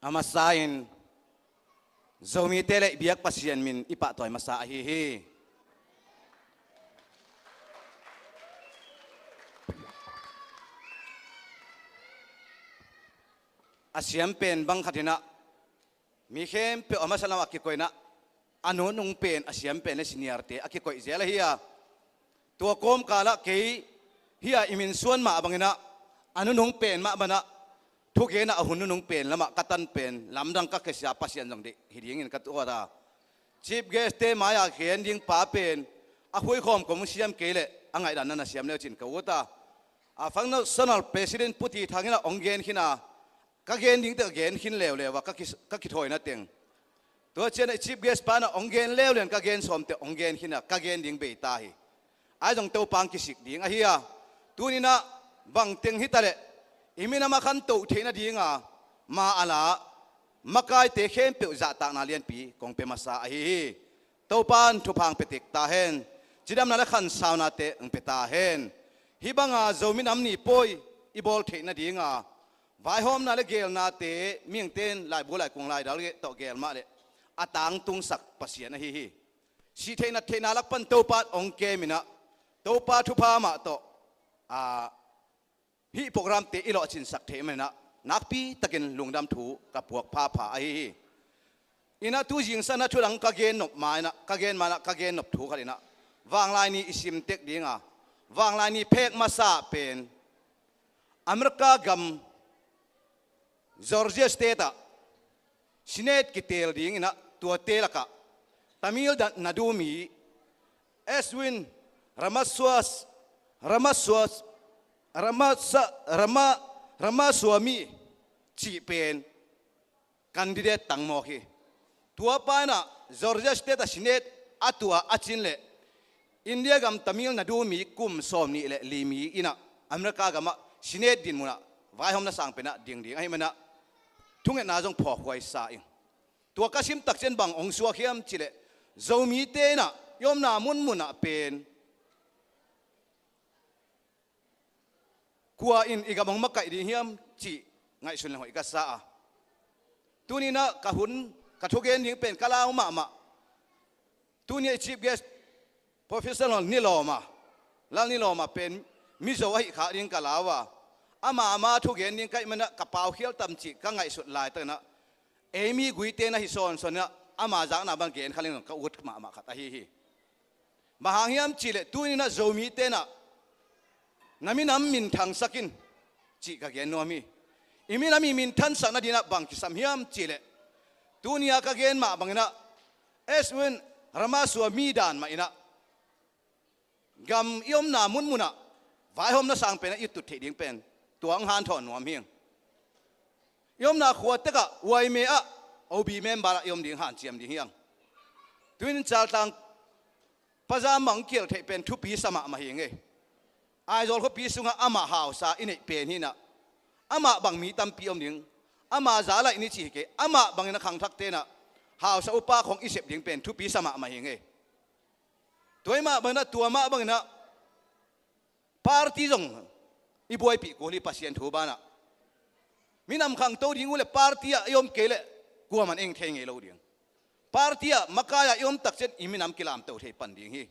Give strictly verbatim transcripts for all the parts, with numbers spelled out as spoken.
A masa in Zomite leh i biak Pasian min i pahtawi masa ahi hi. A siam pen bang khat in ah mi khempeuh a masa lamah kikoih in ah a nunung pen, a siam pen leh seniorte a kikoih zel ahi a, tua kawmkal ah kei hi a, i min suan mah bang in ah a nunung pen mah bang in ah thugen ah a hun nunung pen lamah ka tan pen lamdang ka khia sia Pasian zong deih hi dingin ka tuat a. Chief guest-te mai-ah gen ding pa pen a khuikhawm kong siam kei leh a ngaihdan na na siam le uh cin ka ut a. A functional president Pu Thi Thang in ah hong gen khin a, ka gen ding teh ka gen khin leuleu a, ka ki, ka kithawi na teng. Tua ciang ah i chief guest pa in ah hong gen leuleu in ka gen sawm teh hong gen khin a, ka gen ding bei ta hi. Ahi zong Topa hong kisik ding ahi a, tuni in ah bang teng hi ta leh i minam a khantoh theih nading a ma a la makaite khempeuh zahtakna lianpi kong pia masa ahi hi. Topa in thupha hong pia tek ta hen. Cidamna leh khansaunate hong pia ta hen. Hih bang a Zomi Nam Ni pawi i bawl theih nading a vaihawmna leh geelnate mihingte in laibu laikung laidal tawh geel mah leh a tangtungsak Pasian ahi hi. Sih theih nat theihna lak pan Topa in hong kem in ah Topa thupha mah tawh, a, hih programte i lawhcinsak theih man in ah nakpi takin lungdam thu ka puak phapha ahi hi. In ah tu zingsang ah thu dang ka gen nop ma in ah, ka gen ma in ah, ka gen nop thu khat in ah, Vanglai Ni i sim tek ding a, Vanglai Ni phek masa pen America gam Georgia State ah Senate kiteel ding in ah, tuate lakah Tamil Nadu mi Edwin Ramaswas, Ramaswas, Ramasa, Rama, Ramaswamy cih pen candidate tangmawk hi. Tua pa in ah Georgia State ah Senate a tuah a cin leh India gam Tamil Nadu mi kum sawmnih leh li mi in ah America gam ah Senate dinmun ah vaihawmna sang pen ah ding ding ahih man ah thungetna zong phawkhuai sa ing. Tua ka sim tak ciang bang hong suak hiam cih leh Zomite in ah i omna munmun ah pen kua in i gam hong makaih ding hiam cih ngaihsun leng hoih ka sa a. Tuni in ah ka hun, ka thugen ding pen ka lau mahmah. Tuni a i chief guest Professor Lal Ni Lawma, Lal Ni Lawma pen Mizo ahih khak ding ka lau a, ama, ama thugen ding ka hih man ah ka paukhial tam cih ka ngaihsut laitak in ah ei mi guite na hi sawnsawn in ah ama zakna bang gen kha leng ka ut mahmah khat ahi hi. Bang hang hiam cih leh tuni in ah Zomite in ah na minam minthangsak in cih ka gen nuam hi. I minam i minthansak nading in ah bang kisam hiam cih leh tuni a ka gen mah bang in ah Edwin Ramaswamy dan mah in ah gam i omna munmun ah vaihawmna sang pen ah i tut theih ding pen tua hong hanthawn nuam hi ing. I omna khua tek ah Y M A ah O B member ah i om ding hanciam ding hi ing. Tuni in Caltlang Pazam bang kiel theih pen thupi sa mahmah hi ing e. Aizawl khuapi sungah amah hausa i neih pen hi in ah amah bang mi tampi om ding, ama za laih ni cih hi kei, amah bang in ah khangthakte in ah hausa upa khawng i sep ding pen thupi sa mahmah hi ing e. Tua ahih mah bang in ah, tua mah bang in ah party zong i buaipih kul hi Pasian thu ban ah. Minam khangto ding uh leh party ah i om kei leh kuaman eng thei ngei lo ding. Party ah makai ah i om tak ciang i minam kilamto thei pan ding hi.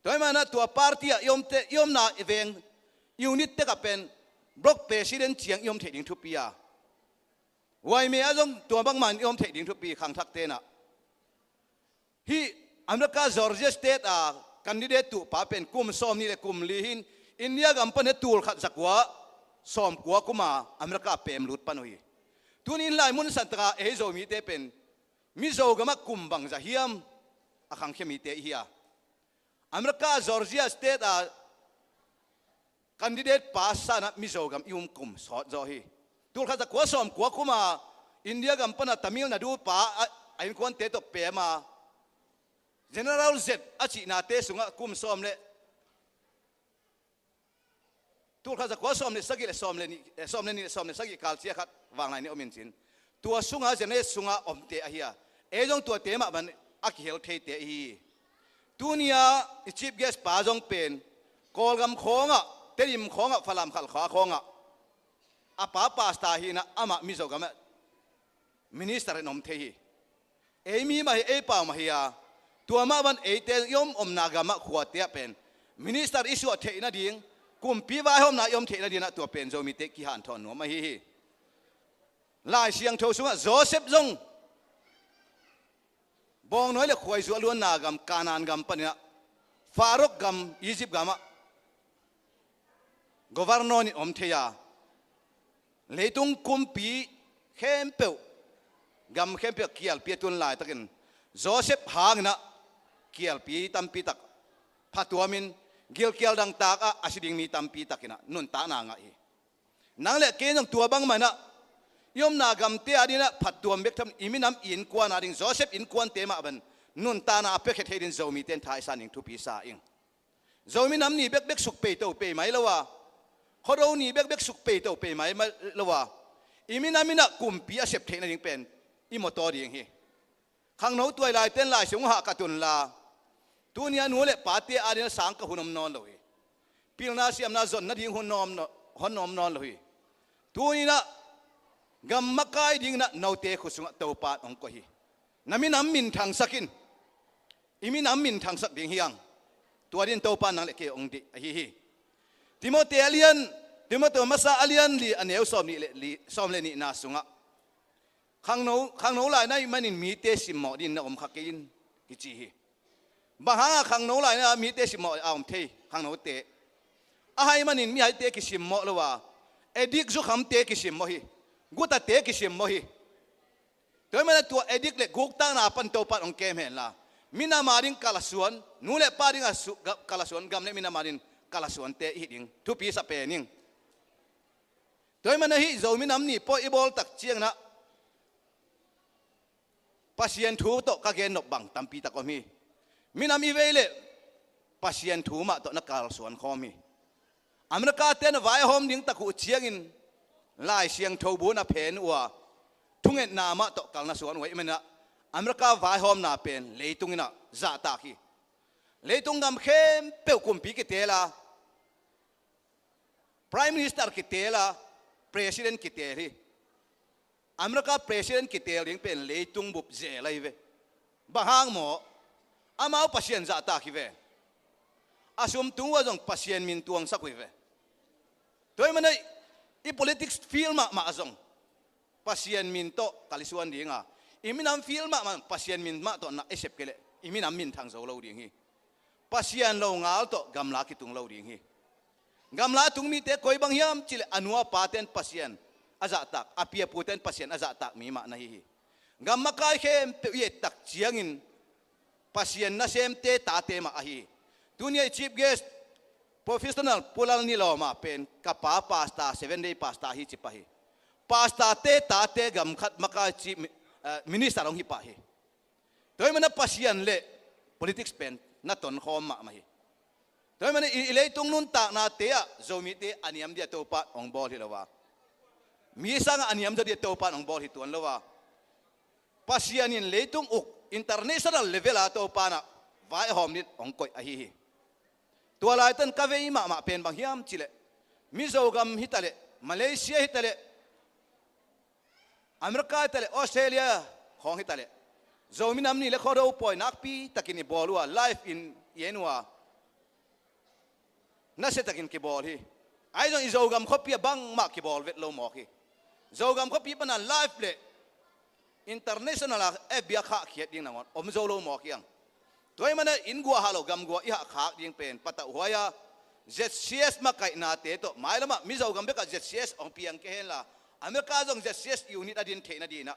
Tua ahih man ah tua party ah i omte, i omna i veng unit tek ah pen block president ciang i om theih ding thupi a, Y M A ah zong tua bangmah in i om theih ding thupi khangthakte in ah. Hih America Georgia State a candidate tuhpa pen kum sawmnih leh kum li hi in, India gam pan ah tul khat za kua sawmkua kum a America pem lut pan uh hi. Tuni in lai mun san tak a ei Zomite pen Mizo gam ah kum bangzah hiam a khangkhia mite i hi a, America Georgia State a candidate pa san ah Mizo gam i um kum sawt zaw hi. Tul khat za kua sawmkua kum a India gam pan ah Tamil Nadu pa a, a innkuante tawh pem a, General Z a cihnate sungah kum sawm leh, tul khat za kua sawm leh sagih leh sawm leh nih, eh, sawm leh nih leh sawm leh sagih kal cia khat Vanglai Ni om in cin, tua sungah General Z sungah omte ahi a, ei zong tuate mah bang a kihel theite i hi hi. Tuni a i chief guest pa zong pen Kawlgam khawngah, Tedim khawngah, Falam khalkha khawngah a pa pastor hi in ah amah Mizo gam ah Minister in om thei hi. Ei mi mah hi, ei pau mah hi a, tua mah bang eite i om omna gamah khuate ah pen minister i suah theih nading, kumpi vaihawmna i om theih nadingah tua pen Zomite kihanthawn nuam ahi hi. Lai Siangtho sungah Joseph zong bawngnawi le khuaizuah luanna gam, Kanaan gam paninah Pharaoh gam, Egypt gamah governor in om thei a, leitung kumpi khempeuh, gam khempeuh kialpi a tun laitakin Joseph hanginah kialpi tampi tak phatuamin gilkial dangtak ah a si ding mi tampi takinah nuntakna ngah hi. Nang le kei zong tua bangmah inah i omna gamte adinah phattuam bek tham, i minam i innkuan ading Joseph innkuante mah bang nuntakna a piakhia thei ding Zomite in thaisan ding thupi sa ing. Zomi nam ni bekbek suk peito pei mai lo a, Khuado ni bekbek suk peito pei mai lo a, i minam inah kumpi a sep theih nading pen i mawtaw ding hi. Khangno tuai laite in Lai Siangtho hah ka tun la, tuni a nu le pate adinah sang ka hun om nawn lo hi. Pilna siamna zon nading hun nawn nawn, hon om nawn lo hi. Tuninah gam makai dinginah note khut sungah Topa in hong koih hi. Na minam minthangsak in, i minam minthangsak ding hi hang. Tua din Topa in nang le kei hong deih ahi hi. Timote a lian, Timote masa a lian li a neu sawm nih le li, sawm le nihna sungah khangno, khangno lai na hih manin mite simmawh dingin na om kha kei in, kici hi. Bang hanga khangno lai na mite simmawh a om thei, khangnote? Ahih manin mihaite kisimmawh lo a, addict zukhamte kisimmawh hi, gutate kisimmawh hi. Tua hih manin tua addict le guktakna pan Topa in hong kem hen la, minam ading kalsuan, nu le pa ding a su-, ga-, kalsuan, gam le minam ading kalsuante i hih ding thupi sa pen ing. Tua hih manin hih Zomi Nam Ni pawi i bawl tak cianginah Pasian thu tawh ka gen nop bang tampi tak om hi. Minam i vei leh Pasian thu mah tawh na kalsuan khawm hi. America te na vaihawm ding tak uh ciangin Lai Siangtho bu na phen uh a, thungetna mah tawh kal na suan uh ahih maninah America vaihawmna pen leitung inah zahtak hi. Leitung gam khempeuh kumpi kiteel a, Prime Minister kiteel a, President kiteel hi. America President kiteel ding pen leitung bup zel ahi ve. Bang hang maw? Amau Pasian zahtak hi ve. A sum tung uh a zong Pasian min tuangsak uh hi ve. Tua hih manin i politics field mahmah a zong Pasian min tawh kal i suan ding a, i minam field mahmah Pasian min mah tawh na i sep kei leh i minam minthang zo lo ding hi. Pasian lo ngal tawh gamla kitung lo ding hi. Gamla a tung mite koi bang hiam cihleh a nu a pate in Pasian a zahtak, a pi a pute in Pasian a zahtak mi mah na hi hi. Gam makai khempeuh i et tak ciangin Pasian nasemte tate mah ahi hi. Tuni a i chief guest, professional Pu Lal Ni Lawma pen ka pa pastor, Seven Day pastor hi ci pah hi. Pastorte tate gam khat makai chief mi-, eh, minister hong hi pah hi. Tua hih manin Pasian le politics pen na tonkhawm mahmah hi. Tua hih manin i, i leitung nuntaknate ah Zomite a niam dia Topa in hong bawl hi lo a, mi sangah a niam zaw dia Topa in hong bawl hi tuan lo a, Pasian in leitung uk international level a Topa inah vai a hawm dingin hong koih ahi hi. Tua laitan ka vei mahmah pen bang hiam cihleh Mizo gam hitaleh, Malaysia hitaleh, America hitaleh, Australia khawng hitaleh, Zomi Nam Ni le Khuado pawi nakpi takin i bawl uh a, live in i en uh a, nasia takin kibawl hi. Ahi zong i Zogam khuapi ah bangmah kibawl vet lo mawk hi. Zogam khuapi pana live le international a F B a khahkhiat ding nangawn om zo lo mawk hi hang. Tua hih manin inn guah hah lo gam guah i hahkhak ding pen patauhhuai a, Z C S makaihnate tawh mailamah Mizo gam bekah Z C S hong piang kei henla, America zong Z C S unit a din theih nadinah,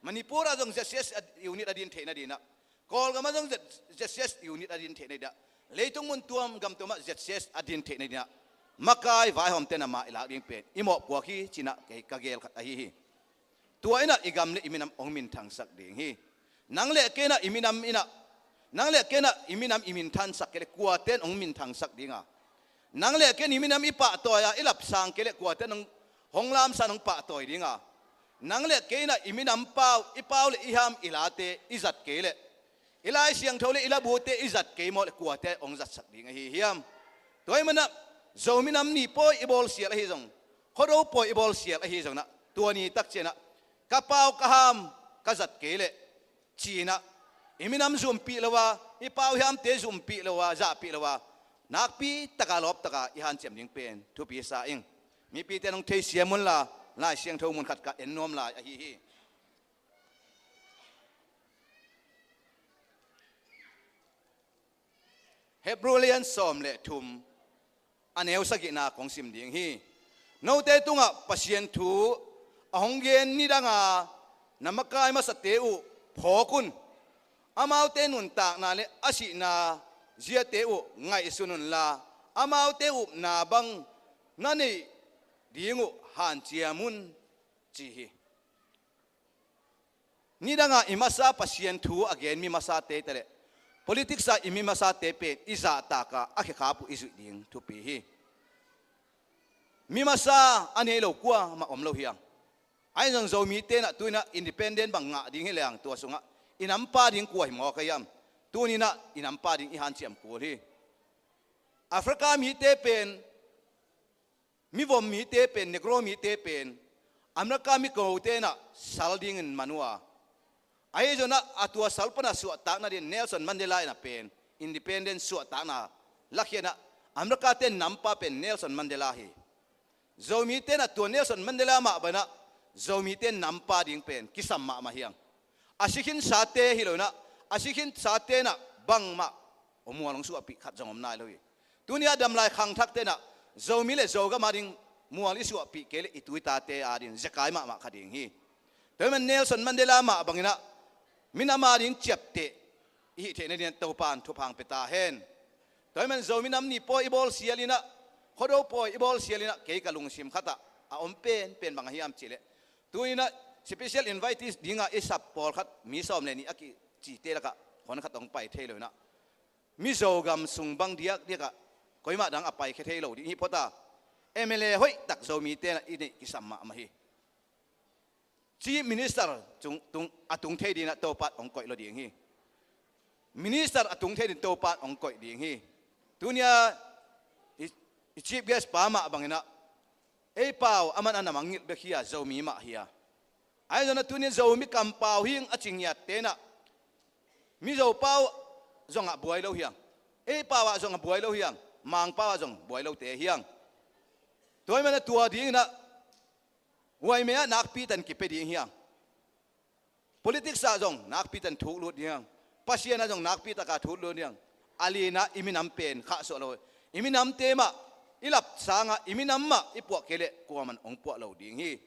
Manipur ah zong Z C S unit a din theih nadinah, Kawlgam ah zong Z-, Z C S unit a din theih nadinah, leitung mun tuam gam tuamah Z C S a din theih nadinah makai vaihawmte in amah i lak ding pen i mawhpuak hi cinah kei ka geel khat ahi hi. Tua inah i gam le i minam hong minthangsak ding hi. Nang le kei inah i minam inah, nang le kei inah i minam i minthansak kei leh kuate in hong minthangsak ding a, nang le kei in i minam i pahtawi a i lapsang kei leh kuate in hong, hong lamsan hong pahtawi ding a, nang le kei inah i minam pau, i pau le i ham i late i zat kei leh, i Lai Siangtho le i labute i zat kei mawk leh kuate hong zatsak ding ahi hiam? Tua hih manah Zomi Nam Ni pawi i bawl sial ahi zong, Khuado pawi i bawl sial ahi zonah, tua ni tak cianah ka pau ka ham ka zat kei leh, ci-in ah i minam zumpih lo a, i pau i hamte zumpih lo a, zahpih lo a, nakpi taka lawp taka i hanciam ding pen thupi sa ing. Mipite nong theisiam unla, Lai Siangtho mun khat ka en nuam lai ahi hi. Hebru lian sawm le thum, a neu sagihna kong sim ding hi. Note tungah Pasian thu a hong gen nidanga na makai masate uh phawk un. Amaute nuntakna le a sihna ziate uh ngaihsun unla, amaute upna bang na neih ding uh hanciam un, ci hi. Nidanga i masa Pasian thu a gen mi masate ta leh, politics a i mi masate pen i zahtaka a khekhap uh i zuih ding thupi hi. Mi masa a nei lo kuamah om lo hiang. Ahi zong Zomite nah tuinah independent bang ngah ding hi leng tua sungah i nampa ding kua hi maw ka hiam? Tuninah i nampa ding i hanciam kul hi. Africa mite pen, mivom mite pen, Negro mite pen, America mi kote nah sal dingin man uh a, ahi zonah a tua sal pana suahtakna din Nelson Mandela inah pen independent suahtakna lakhianah America ten nampa pen Nelson Mandela hi. Zomite nah tua Nelson Mandela mah banah Zomite nampa ding pen kisam mahmah hiang. A sikhinsate hi lo inah, a sikhinsate nah bangmah mual hong suahpih khat zong om nai lo hi. Tuni a damlai khangthakte nah Zomi le Zogam a ding mual i suahpih kei leh i tuitate a ding zekai mahmah kha ding hi. Tua hi man Nelson Mandela mah banginah minam a ding ciapteh i hih theihna dinah Topan thupha hong pia ta hen. Tua hi man Zomi Nam Ni pawi i bawl sial inah, Khuado pawi i bawl sial inah kei ka lungsim khatah a om penpen bang a hiam cihleh, tuninah special invitees dinga i sap pawlkhat mi sawm le nih a kicite lakah hon khat hong pai thei lo inah, Mizo gam sung bang diakdiakah koimah dang a paikhia thei lo ding hi phota, M L A hoihtak Zomite nah i neih kisam mahmah hi. Chief Minister tung, tung, a tung thei dinah Topan hong koih lo ding hi. Minister a tung thei din Topan hong koih ding hi. Tunia i, i chief guest pa mah banginah ei pau aman a na mangngilh bek hi a, Zomi mah hi a. Ahi zonah tunin Zomi kampau hing a ci ngiatte nah Mizo pau zongah buai lo hiang. Ei pau ah zongah buai lo hiang. Mang pau ah zong buai lote hiang. Tua hi manah tua dinginah huaimei ah nakpi tan kipia ding hiang. Politics ah zong nakpi tan thuk lut ding hiang. Pasian ah zong nakpi taka thuk lut ding hiang. A linah i minam pen khahsuah lo. I minamte mah i lap sangah i minam mah i puah kei leh kuaman hong puah lo ding hi.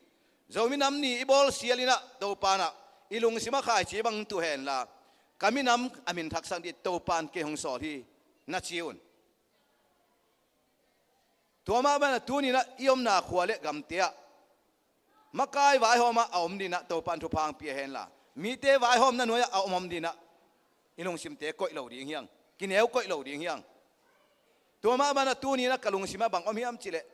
Zomi Nam Ni i bawl sial inah Topan ah i lungsim a khaici bang tu henla, ka minam a min thaksak dih Topan kei hong sawl hi na ci un. Tua mah banah tuninah i omna khua le gamte ah makai vaihawmah a om dinah Topan thupha hong pia henla, mite vaihawmna nuai-ah a om om dinah i lungsimte koih lo ding hiang. Kineu koih lo ding hiang. Tua mah banah tuninah ka lungsimah bang om hiam cihleh,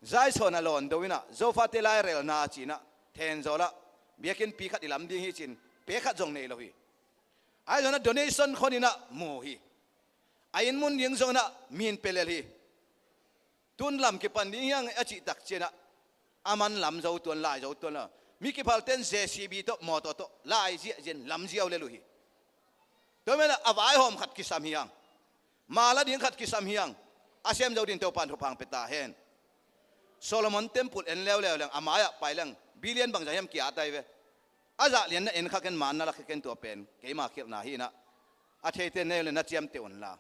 Zaisawna lawn do inah Zofate lairelna cinah Thenzawlah biakinnpi khat i lam ding hi cin, pe khat zong nei lo hi. Ahi zonah donation khon inah mu hi. A inn mun ding zonginah min pelel hi. Tun lam kipan ding hiang a cihtak cianah a man lam zo tuan, lai zo tuan la. Mi kiphalten J C B tawh mawtaw tawh lai ziahzian lam ziau lel uh hi. Tua menah a vaihawm khat kisam hiang. Mala ding khat kisam hiang. A sem zo din Topan thupha hong pia ta hen. Solomon temple en leuleu leng a mai-ah pai leng billion bangzah hiam ki-at ai ve. A zah lian na en kha ken, man na lak kha ken, tua pen keima khialhna hi inah a theite nei le na ciamteh unla.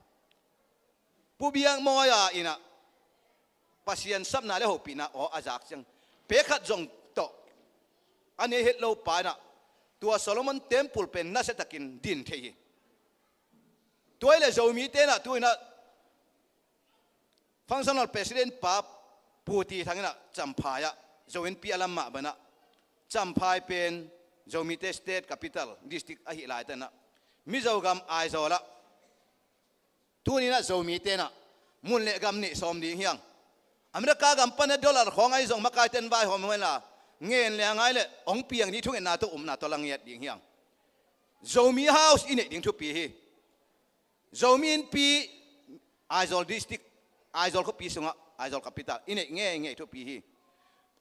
Pu Biak Mawi a inah Pasian sapna le hopihna aw a zak ciang pe khat zong tawh a nei het lo pa inah tua Solomon temple pen nasiatakin din thei hi. Tua hi le Zomite inah tu inah functional president pa Pu Ti Thang inah Champhai ah Zo innpi a lam mah banah Champhai pen Zomite state capital district ahi laitak inah Mizo gam Aizawl ah tuninah Zomite inah mun le gam neih sawm ding hiang. America gam panah dollar khawng ahi zong makaiten vaihawm henla, ngen le a ngai le hong piang ding thungetna tawh upna tawh la ngiat ding hiang. Zomi House i neih ding thupi hi. Zomi innpi Aizawl district, Aizawl khuapi sungah Aizawl capital i neih ngeingei thupi hi.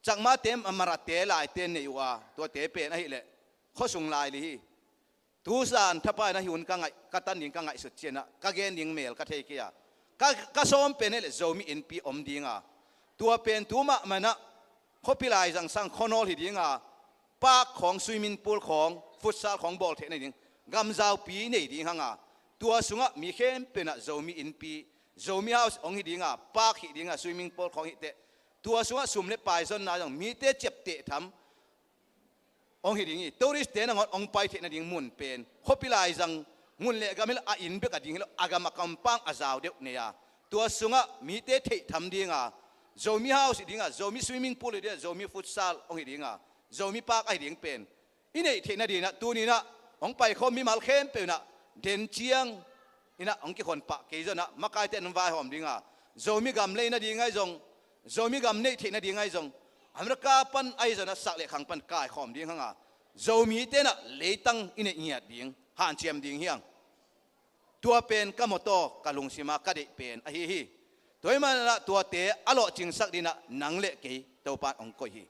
Chakmate, Marate, Laite nei uh a, tuate pen ahih leh khuasung lai li hi. Tuzan thapai na hi un ka ngaih, ka tan ding ka ngaihsut ciangin ah, ka gen ding mel ka thei kei a. Ka, ka sawm pen ahih leh Zomi Innpi om ding a. Tua pen tu mahmah in ah, khuapi laizang sang khuanawl hi ding a, park khawng, swimming pool khawng, futsal khawng bawl theihna ding, gamzaupi nei ding hang a. Tua sungah mi khempeuh in ah Zomi Innpi, Zomi House hong hi ding a, park hi ding a, swimming pool khawng hi teh. Tua sungah sum le pai zonna zong, mite ciapteh tham hong hi ding hi. Tourist-te nangawn hong pai theihna ding mun pen, khuapi laizang, mun le gam hi lo, a inn bek a ding hi lo, a gam a kampang a zau deuh nei a. Tua sungah mite theih tham ding a, Zomi House hi ding a, Zomi swimming pool hi ding a, Zomi futsal hong hi ding a, Zomi park ahi ding pen i neih theihna ding in ah, tuni in ah hong paikhawm mimal khempeuh in ah, den ciang in ah hong kikhuan pah kei zong ah, makaite in hong vaihawm ding a, Zomi gam leina ding ahi zong, Zomi gam neih theihna ding ahi zong, America pan ahi zong ah, sak le khang pan kaikhawm ding hang a, Zomite in ah leitang i neih ngiat ding, hanciam ding hi hang. Tua pen ka motto, ka lungsim a ka deih pen ahi hi. Tua ahih manin ah tuate a lawhcingsak ding in ah nang le kei Topa'n hong koih hi.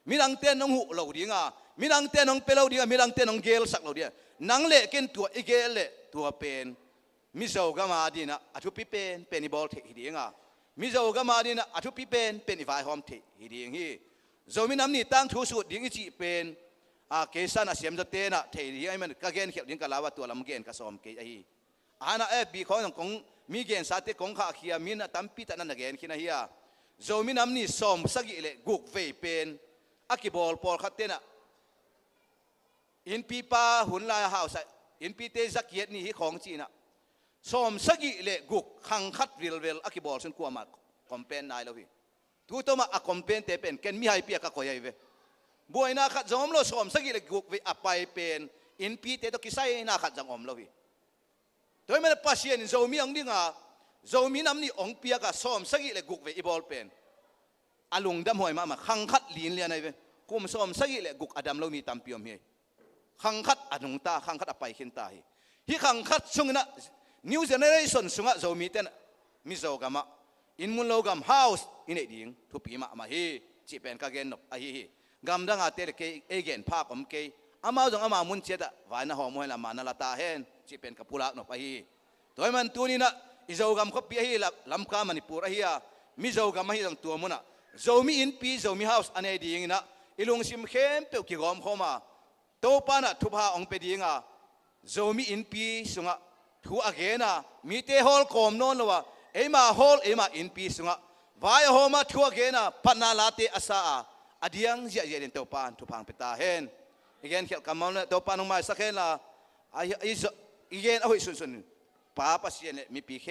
Midangte in hong huh lo ding a, midangte in hong pia lo ding a, midangte in hong gelsak lo ding a. Nang le kei in tua i gel leh, tua pen Mizo gam a ding in ah a thupi penpen i bawl theih hi ding a, Mizo gam a ding in ah a thupi penpen i vaihawm theih hi ding hi. Zomi Nam Ni tangthu sut ding i cih pen, a, kei san a siamzawte in ah thei ding ahih manin ka genkhialh ding ka lau a, tua lam gen ka sawm kei ahi. A na FB khawng zong kong, mi gensate kong khahkhia, mi in a tampi tak na na gen khin ahi a. Zomi Nam Ni sawmsagih le guk vei pen a kibawl, pawlkhatte in ah innpipa hun lai a hausa, innpite zakiat ni hi khawng ci-in ah, sawmsagih le guk khang khat vilvel a kibawl sun kuamah complain nai lo hi. Tuta mah a complain-te pen ken mihaipi a ka koih ahi ve. Buaina khat zong om lo, sawmsagih le guk vei a pai pen innpite tawh kisaina khat zong om lo hi. Tua ahih manin Pasian in Zomi hong ding a, Zomi Nam Ni hong piak a, sawmsagih le guk vei i bawl pen a lungdamhuai mahmah, khang khat linlian ahi ve. Kum sawmsagih le guk a dam lo mi tampi om hi. Khang khat a nungta, khang khat a pai khinta hi. Hih khang khat sungin ah, new generation sungah Zomite in ah Mizo gamah inn mun lo gam, house i neih ding thupi mahmah hi, cih pen ka gen nop ahi hi. Gamdang a te le kei ei gen phak om kei. Amau zong amau mun ciatah vai na hawm uh hen la, ma na la ta hen, cih pen ka pulak nop ahi hi. Tua ahih manin tuni-in ah i Zogam khuapi ahi la, Lamka Manipur ahi a, Mizo gam ahi zong tua munah Zomi Innpi, Zomi House a nei dingin ah i lungsim khempeuh kigawmkhawm a, Topa in ah thupha hong pia ding a, Zomi Innpi sungah thu a gen a, mite hawl kawm nawn lo a, eima hawl, eima innpi sungah vai a hawm a, thu a gen a, phatna late a sa a, a diang ziahziah dingin Topa in thupha hong pia ta hen. I genkhialh kammal na Topa in hong maisak hen la, a, i, i zo-, i gen a hoih sunsun Pa Pasian le mipi khe